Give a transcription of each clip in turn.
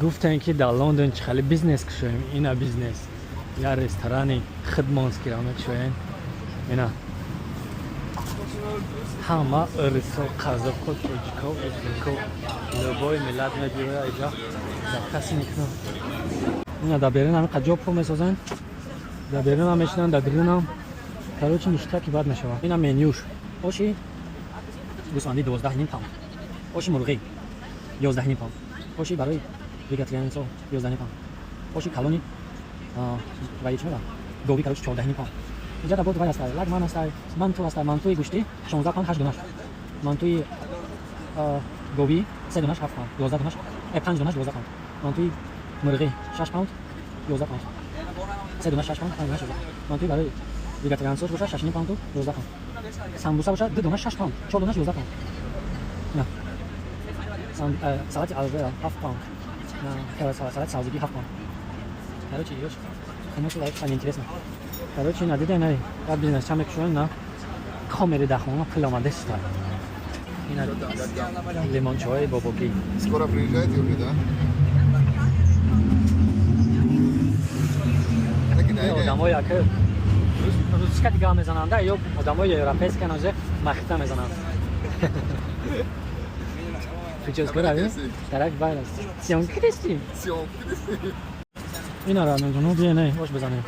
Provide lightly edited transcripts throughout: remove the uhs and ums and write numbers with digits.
Гуфтем, ки дар Лондон чӣ хеле бизнес кушоем. Ина бизнес, я ресторани хидмонскиро мекушоем. Ина ҳама ӯрисо, қазоқо, тоҷико, ӯзбеко, любой миллат мебиёя иҷа, заказ мекунам. Ина дар берун ҳамиқа ҷо пур месозанд, дар берунам мешинанд, дар дурунам. Короче, ништаки бад мешавад. Ина менюш: оши гӯсфандӣ 12,5 паунд, оши мурғӣ 11,5 паунд, оши барои вегетарианцо 11,5 паунд, оши калони ваи чӣ мегӯянд, говӣ, короче, 14,5 паунд. Иҷа дар вай ҳастай, лагман ҳастай, манту ҳастай. Мантуи гӯштӣ 16 паунд, ҳашт донаш. Мантуи говӣ се донаш 7 паунд, 12 донаш, панҷ донаш 12 паунд. Мантуи мурғӣ 6 паунд, 11 паунд, се донаш 6 паунд, панҷ донаш 11. Мантуи барои вегетарианцош бошад 6,5 паунду 11 паунд. Самбуса бошад ду донаш 6 паунд, чор донаш 11 паунд. На салати алвера 7 паунд, салати сабзигӣ 7 паунд. Короче, ёш хунук, лайк, интересно. Короче, на дида, на як бизнес ча мекушоем, на камери дар хона пул омадеста. Ина лимончои бобогӣ. Скоро приезжаете уже, да? Одамои ака русска дига мезананда ё одамои европейска нозе махита мезананд. Прическа рави тарак байрас съёмки кристи. Съёмки. Ина ра меҷону бие, не ош бизанем,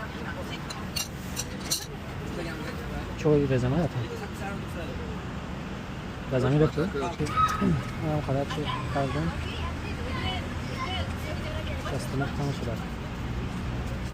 чой резама ята ба замин рехту. Инам қадар чи кардем, 69 тама шудааст.